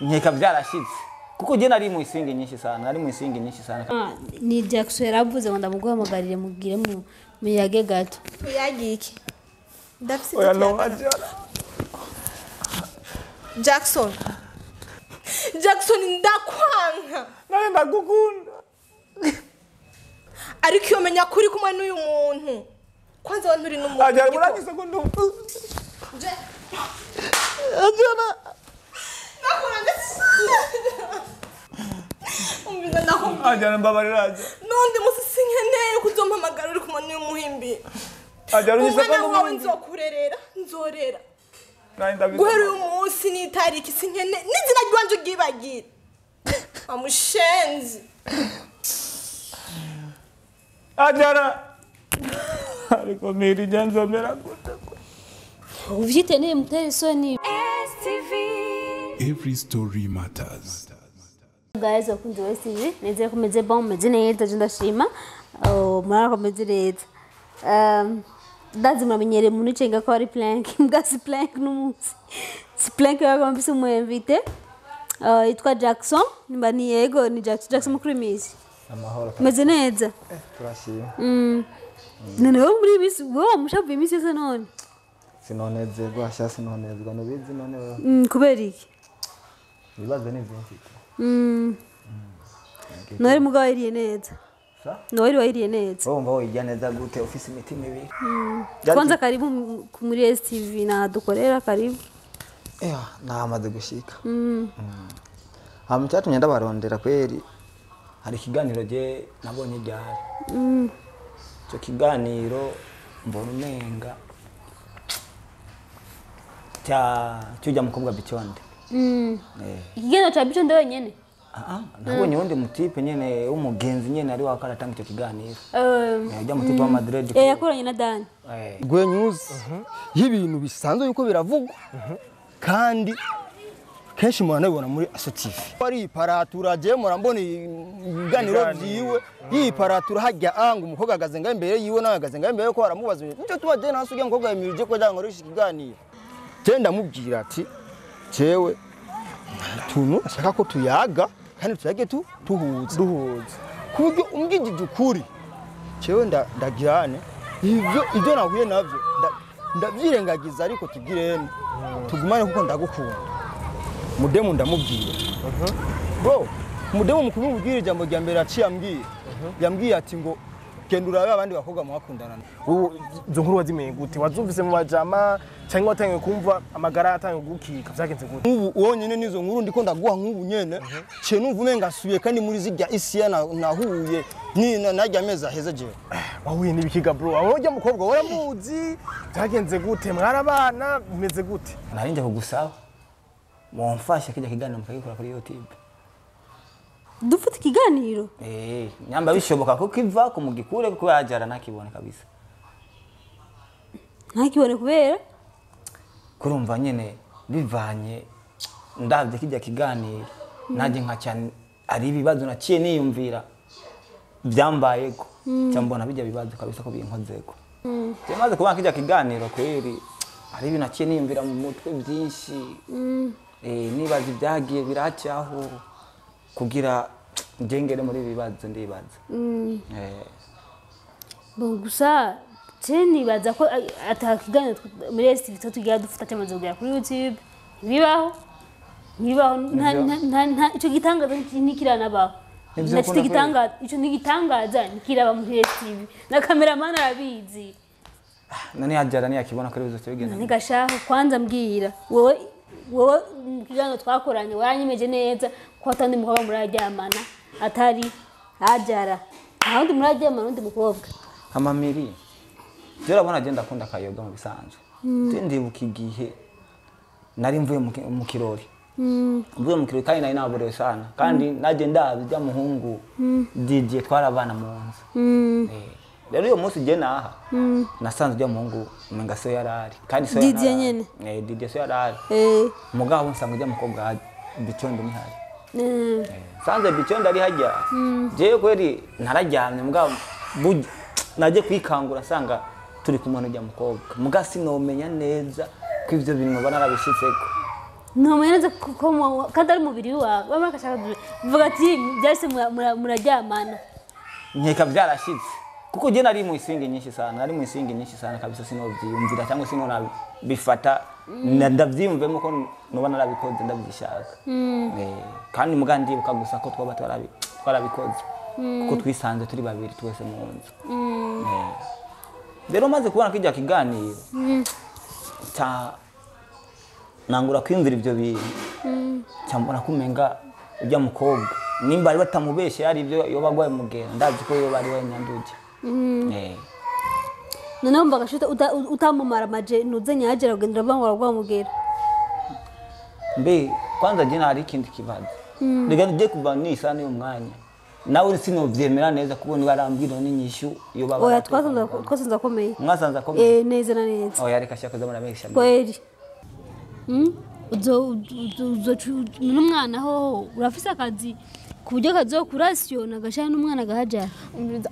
Nkeka byarashitse kuko je nari mu isingi nyinshi sana, nari mu isingi nyinshi sana. Ni Jackson yaravuze ngo ndamuguhamagarire mugire mu muyage gato. Tuyage iki? Ndafise. Oya no ajara. Jackson. Jackson ndakwanka. Nawe ndagukunda. Ariko iyo menya kuri kumwe n'uyu muntu. Kwanza wa nturi n'umuntu. Ajara murangise ko ndu. Ajara. Ndakuranga. Umbiza ndakubwira. Ajara mbabarira aja. Nundi musi sinkeneye kuzompamagara uri kumwe n'uyu muhimbi. Ajara unyise ko umwana wawe nzokurerera, nzorera. Guhera uyu munsi n'itariki sinkene n'izina ryanje uryibagire. Amushenzi. Ajara. Ariko miri nzomera gute. Uvyite ne mutera isoni. STV. Every story matters. Guys, abakunzi ba STV, nizeye ko meze bon, meze neza, je ndashima. Murako meze neza. Ndazi muramenyereye umuntu icenga ko ari plank, mbwa si plank n'umunsi. Si plank yako mfise umu invité. Yitwa Jackson, nimba ni yego ni Jackson, Jackson mukuru imisi. Amahoro. Meze neza. Turashima. None wowe muri imisi, wowe mushavuye imisi yose none. Sinonezerwa, sha sinonezerwa, nubizi none wewe. Kubera iki? Ibibazo ni byinshi. Noel mugabo yiriye neza. Noel wayiriye neza. Wowe umva woyirya neza gute ufise imitima ibiri? Kwanza karibu muri STV na dukorera karibu. Namaze gushika. Hama cyatumye ndabarondera kweri hari ikiganiro je nabonye ryari. Icyo kiganiro mbona umenga cya cyujya mukobwa Bichonde. Ikiganiro cha Bichonde wenyene? Nabonye wundi mutipe nyene w'umugenzi nyene ari wakaratanga icyo kiganiro. Ujya mutipe wa Madrid. Yakoranye na Dani. Gwe news y'ibintu bisanzwe yuko biravugwa kandi kenshi mwana bibona muri Aso TV. Ari paratura je murambona ibiganiro byiwe yiparatura hajya anga umukobwa agaze nga imbere yiwe nawe agaze nga imbere ko aramubaza. Nico tuma je nasugiye umukobwa yemirije ko cyangwa ngo ikiganiro. Je ndamubwira ati jewe tuntu ashaka ko tuyaga kandi tuyage tuhuza duhuza kuburyo umbwigije ukuri jewe ndagirane ibyo nahuye navyo ndabyirengagiza ariko tugirene tugumane kuko ndagukunda. Mudemu ndamubwira bro, mudemu mukumubwira ijambo rya mbere aciye ambwira yambwiye ati ngo genda urabe abandi bakobwa mwakundana. Izo nkuru wazimenye gute? Wazumvise mu bajama cyangwa watangiye kumva amagara atangiye gukika vyagenze gute? Nk'ubu wonyene nizo nkuru ndiko ndaguha nk'ubu nyene ce numva umenga asubiye kandi muri zirya isiya nahuye ni najya meza heza je. Wahuye n'ibikiga bro, aho urya mukobwa waramuzi vyagenze gute? Mwarabana bimeze gute? Narinje kugusaba mumfashe kijya kiganiro mukagikora kuri YouTube. Dufite ikiganiro? Nyamba bishoboka ko kiva ku mugikure kuko yajara nakibone kabisa. Ntakibone kubera? Kurumva nyene bivanye ndavye kijya kiganiro naje nka cyane ari ibibazo naciye niyumvira byambayeko cyambona bijya bibazo kabisa ko binkozeko. Je maze kuba kijya kiganiro kweri ari ibintu naciye niyumvira mu mutwe byinshi. Nibaza ibyagiye biracyaho kugira ngengere muri bibazo ndibaza. Bon gusa je nibaza ko atakiganiro muri STV tugira dufata cyamaze kugera kuri YouTube bibaho nibaho nta ico gitangaza ntikiranabaho. Nacyo gitangaza ico ntigitangaza nikiraba muri STV na cameraman arabizi. Nani hajara ni akibona kuri bizo bigenda. Nigashaka kwanza mbwira wowe wowe kiganiro twakoranye waranyemeje neza ko atandi mukobwa muraryamana atari hajara. Nta wundi muraryamana undi mukobwa. Amamiri. Je urabona agenda akunda kayoga mu bisanzwe. Ndibuka igihe nari mvuye mu kirori. Mvuye mu kirori kandi nari naborewe sana kandi naje ndazi rya muhungu Didier twarabana mu nzu. Rero uyo munsi je naha nasanze rya muhungu umenga so yarari kandi so yarari. Didier nyene. Didier so yarari. Mugabo nsanga rya mukobwa Bichondo nihari. Sanze Bichondo ari hajya. Je kweri nararyamye mugabo naje kwikangura sanga turi kumwe n'ujya mukobwa. Muga sinomenya neza ko ivyo bintu bana narabishitseko. Ntumenya neza ko kandi ari umubiri wawe bamwe bakashaka vuga ati byahise muraryamana. Nkeka byarashitse kuko je nari mu isingi nyinshi sana, nari mu isingi nyinshi sana kabisa, sinovyiyumvira cyangwa sinonabifata ndavyiyumvemo ko noba narabikoze ndabyishaka. Kandi muga ndibuka gusa ko twaba twarabikoze kuko twisanze turi babiri twese mu nzu. Rero maze kubona kijya kiganiro ta nangura kwiyumvira ibyo bintu cyambona kumenga ujya mukobwa nimba ari batamubeshe ari ibyo yoba agwaye mugera ndazi ko yoba ari we nyanduje. Noneho mba gashuta utamumara maje ntuze nyagera kugendera bangora gwa mugera. Mbe kwanza je nari ikindi kibazo. Rega nje kuva nisa niyo mwanya nawe sinovyemera neza kubona barambwira n'inyishu yo baba. Oya twasanze akomeye. Mwasanze akomeye. Neza na neza. Oya reka shaka zamana mesha. Kweli. Uzo n'umwana ho urafise akazi ku buryo kazokurasiyona gashana n'umwana gahajara.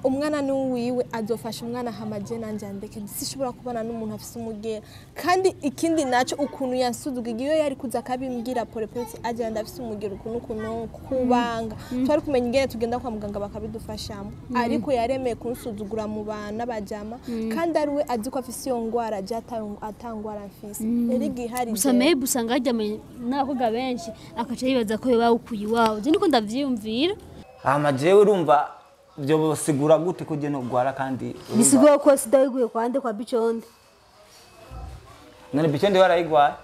Umwana ni uwiwe azofasha umwana hamaje nanje andeke sishobora kubana n'umuntu afise umugera. Kandi ikindi naco ukuntu yansuzuga iyo yari kuza akabimbwira porepeti aje ndafise umugera ukuntu kuno kubanga twari kumenya ingene tugenda kwa muganga bakabidufashamo, ariko yaremeye kunsuzugura mu bana bajama kandi ari we azi ko afise iyo ngwara aje atangwara mfise eri gihari gusa maybe usanga ajyamanye n'abakobwa benshi akaca yibaza ko yoba ukuye iwawe. Je niko ndavyiyumvira. Ama jewe urumva byo bosigura gute ko je no gwara kandi bisigura ko sida yiguye kwande kwa Biconde. None Biconde warayigwara?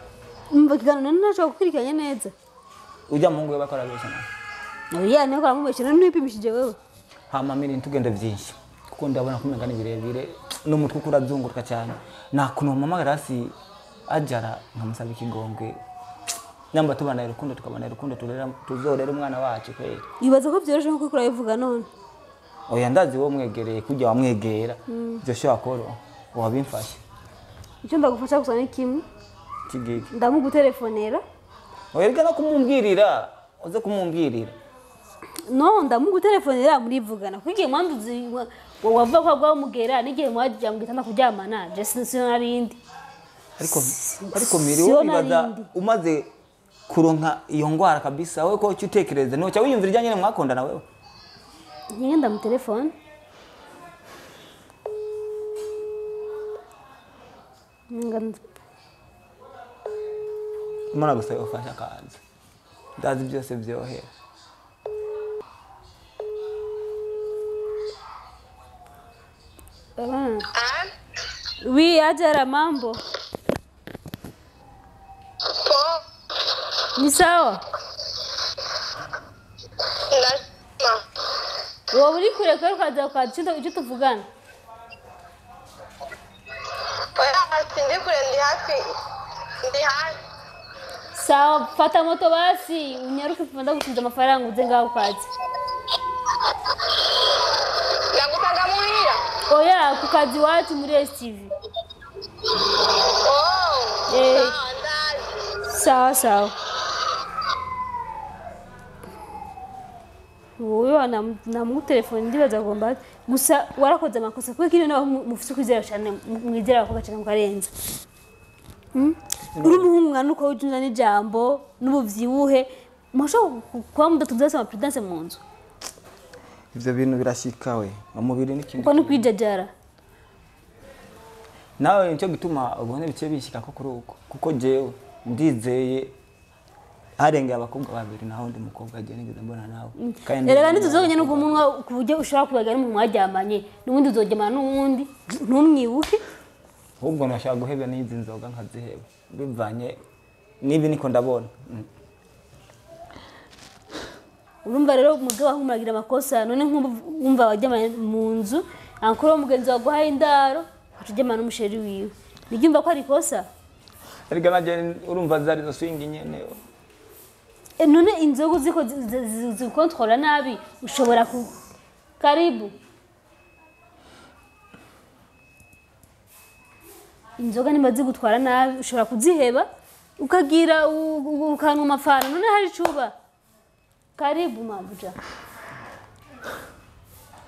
Umva kigano none nashobora gukurikiranya neza. Ujya muhungu we bakora besha nawe. Oya niko aramubesha none nipimishije wewe. Hama miri ntugende byinshi kuko ndabona kumenga ni birebire n'umutwe kurazunguruka cyane. Nakuno mama garasi ajara nkamusaba ikigongwe. Namba tubana urukundo tukabana urukundo turera tuzorera umwana wacu kweli. Ibaza ko byoroshe nko kuri ayivuga none. Oya ndazi wo mwegereye kujya wamwegera. Joshua koro wabimfashe. Icyo ndagufasha gusa ni kimwe. Kigiki. Ndamugutelefonera. Oya rega no kumumbwirira, uze kumumbwirira. No ndamugutelefonera murivugana. Kugiye mwanduzi wavuga ko agwa mugera nigiye mwajya mu gitanda kuryamana je sinarindi. Ariko miri wo bibaza umaze kuronka iyo ngwara kabisa wewe ko utekereza no cya wiyumvira ijyanye mwakondana wewe. Ngenda mu telefone. Nganda Imana gusa yofasha kaza. Ndazi byose byohera. Oui, Ajara mambo. Ni sawa? Wowe uri kure kare ukaza ukaza icyo tuvugana. Oya sindi kure ndi hafi. Ndi hafi. Sawa, fata moto basi unyaruke kupanda gusubiza amafaranga uze ngaho ukaza. Ndagutanga muhira. Oya ku kazi wacu muri STV. Oh. Eh. Sawa sawa. Wowe namutelefone ndibaza gomba gusa warakoze amakosa kuko kino naho mufite kwizera cyane mwizera abakobwa cyane mukarenza. Uri umuhungu mwana uko ujunja n'ijambo n'ubuvyibuhe mushobora kuba mudatuzasa ama prudence mu nzu. Ivyo bintu birashika we umubiri n'ikindi. Uko ni kwijajara. Nawe nicyo gituma ubone bice bishika ko kuri uko kuko jewe ndizeye harengeye abakobwa babiri naho ndi mukobwa je nigeze mbona nawe. Erega ntituzogenya no kumunwa ku buryo ushobora kubaga n'umuntu mwaryamanye n'ubundi uzogemana n'uwundi ntumwibuke. Ahubwo nashaka guheba n'izi nzoga nkaziheba bivanye nibi niko ndabona. Urumva rero umugabo ahumuragira amakosa none nkumva wajyamanye mu nzu ankoro mugenzi waguhaye indaro ukaryamana n'umusheri wiwe nibyumva ko ari kosa. Erega naje urumva zari zo swing nyene. None inzoga ziko zikontrola nabi ushobora ku karibu inzoga nimba zigutwara nabi ushobora kuziheba ukagira ukanwa amafana none hari cuba. Karibu mabuja.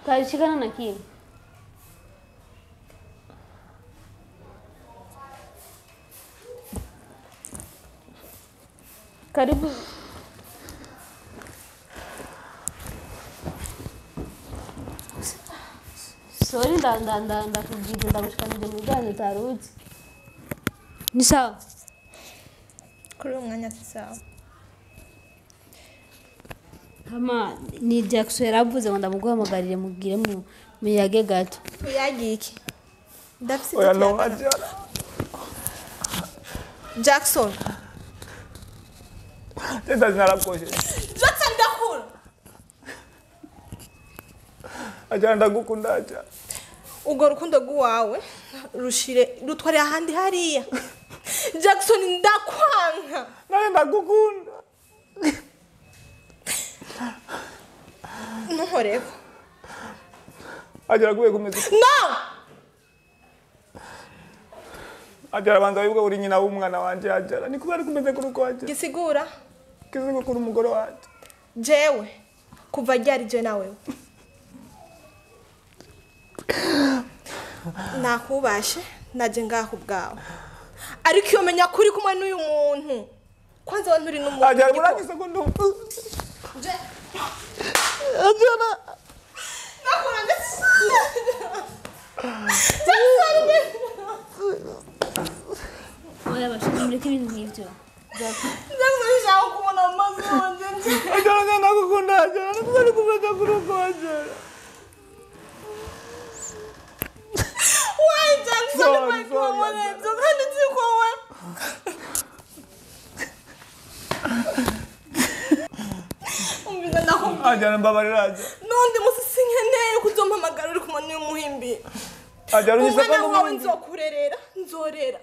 Karishikana na kini. Karibu. Sorry ndakubwiza ndagushikanije mu bwanyu utaruzi. Ni sawa. Kuri uyu mwanya si sawa. Hama ni Jackson yaravuze ngo ndamuguhamagarire mugire mu muyage gato. Tuyagiye iki? Ndafise Oya no icyo Ajara. Jackson. Tenda zinarakoshe. Jackson ndakura. Ajara ndagukunda Ajara. Urwo rukundo rw'uwawe rushire rutware ahandi hariya. Jackson ndakwanka. Nawe ndagukunda. Ntuhoreko. Ajara kuye kumeze. No! Ajara banza wibuke uri nyina w'umwana wanje Ajara. Ni kubera kumeze kuri uko Ajara. Gisigura Kizigo kuri umugore wanje. jewe kuva ryari je nawe. Nakubashe naje ngaho ubwawe. Ariko iyo menya kuri kumwe n'uyu muntu. Kwanza we nturi n'umuntu. Ajara murangise ko ndu. Ajara. Nakura ndetse. Oya bashaka mureke ibintu nk'ivyo. Jackson nshaka kubona amaso yanjye. Ajara ndagukunda Ajara. Ni kubera kumeze kuri uko Ajara. Why Jackson Sorry, why sorry, kubona ibyo kandi nzi ko we. Umviza ndakubwira. Ajara mbabarira Ajara. N'undi munsi sinkeneye kuzompamagara uri kumwe n'uyu muhimbi. Ajara unyise ko Umwana wawe ndumuhimbi. nzokurerera, nzorera.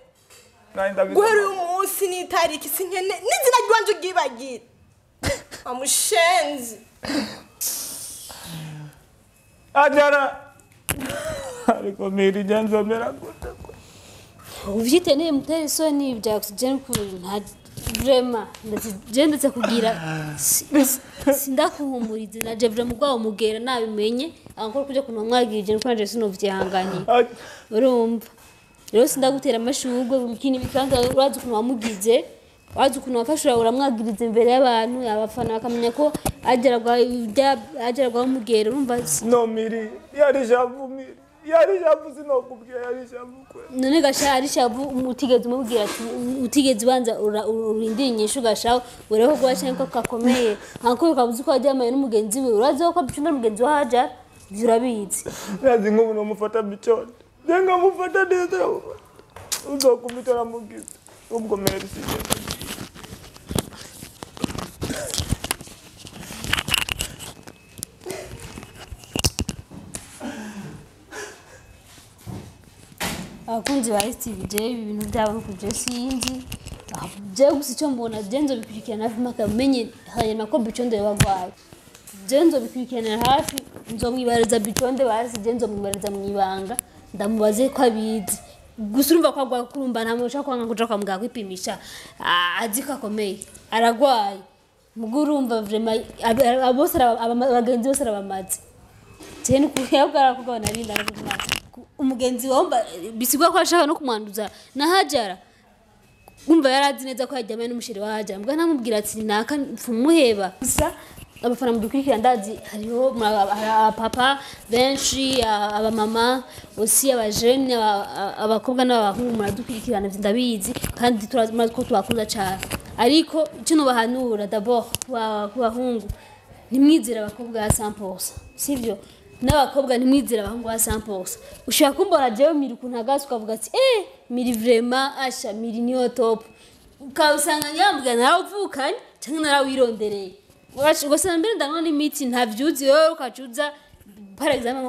Nawe ndabizi. Guhera uyu munsi n'itariki sinkeneye n'izina ry'iwanje uryibagira. Amushenzi. Ajara. Ariko miri nzomera gute. Uvyite ne mutera isoni bya oxygen ku nta vraiment ndetse je ndetse kugira sindakuhumurize na je vraiment ubwawo mugera nabimenye ankora kuja kuntu mwagirije nuko naje sinovyihanganiye. Urumva rero sindagutera amashurwe bikini bikanga urazi ukuntu wamugize urazi ukuntu wafashe uramwagiriza imbere y'abantu abafana bakamenya ko agera gwa mugera urumva No miri yari javu miri yari javu sinokubwira yari javu kwe. None gasha ari shavu utigeze umubwira ati utigeze ubanza urindira inyishu gasha ureho kuba cyangwa ko kakomeye nkanko ukabuze uko wajyamaye n'umugenzi we urazi ko byumva n'umugenzi wa Hajar ibyo urabizi. Nazi nk'ubu nomufata bichonde. Jenga mufata neza. Uzokumita mugize. Ubwo merci. Abakunzi ba STV je ibintu byabo kuje sinzi je gusa icyo mbona je nzobikurikirana hafi mpaka menye hanyuma ko Bichonde bagwaye je nzobikurikirana hafi nzomwibariza Bichonde basi je nzomwibariza mwibanga ndamubaze ko abizi gusa urumva ko agwaye kurumba nta muntu ushaka kwanga kuja kwa muganga kwipimisha azi ko akomeye aragwaye mugo urumva vraiment bose abagenzi bose arabamaze je nukuyabwara kuko narinda umugenzi womba bisigwa ko ashaka no kumwanduza na Hajara umva yarazi neza ko yajyamye n'umusheri wa Hajara mbwa ntamubwira ati naka mfumuheba gusa abafana mudukurikira ndazi hariho abapapa benshi abamama osi abajene abakobwa n'abahungu muradukurikirana ndabizi kandi turazi ko tubakunda cyane ariko icyo nubahanura d'abord ku bahungu ntimwizere abakobwa ya 100% sivyo n'abakobwa ntimwizere abahungu ba 100% ushaka kumbona jewe miri ukuntu hagaze ukavuga ati miri vraiment asha miri niyo top ukabusanga nyambwa narawuvukanye cyangwa narawirondereye ugasanga mbere ndanywa n'imiti ntavyuzi wowe ukacuza par exemple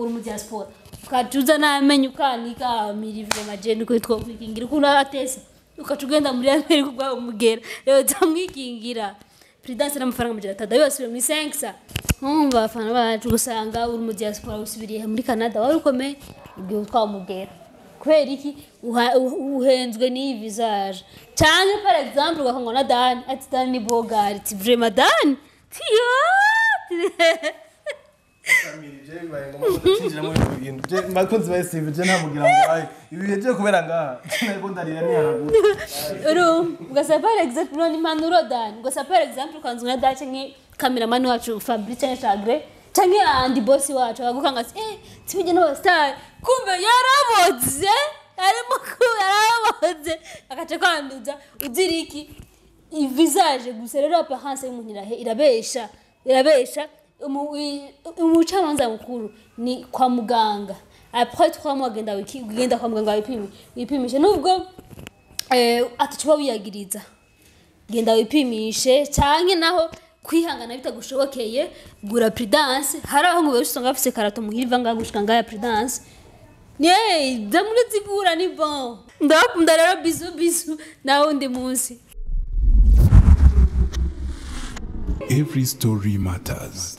uri mu diaspora ukacuza n'amenyo ukanika miri vraiment je niko twokwikingira ukuntu abatesa ukaca ugenda muri Amerika ubwawe umugera rero zamwikingira Prudence n'amafaranga 300 yose muri 500 nkumva abafana bacu usanga uri mu diaspora usubiriye muri Canada wari ukomeye igihe twamugera kubera iki uhenzwe n'iyi visage cyane par exemple ugakongwa na Dani ati Dani ni bogari ati vraiment Dani tiyo Bakunzi ba STV, je ntamugira ngo ayi ibi bihe kubera ngaha nariko ndarira nihanagura. Urumva, ugasaba par exemple, none impanuro dani, ugasaba par exemple ukanzu nka dace nki cameraman wacu Fabrice canke Chagre canke Andy boss wacu akagukanga ati tibijye n'aba star, kumbe yaraboze arimo yaraboze akaca kwanduza uzira iki visage gusa. Rero apparence y'umuntu irabesha, irabesha. Umucamanza mukuru ni kwa muganga après 3 mois, genda genda kwa muganga wipime, wipimishe nubwo atacuba wiyagiriza, genda wipimishe. Canke naho kwihangana bitagushobokeye, gura Prudence. Hari aho ngo benshi usanga bafise karato muhira iva ngaha gushika ngaha ya Prudence. Nye za muri zigura ni bon. Ndabakunda rero, bisous bisous, nawe undi munsi. Every story matters.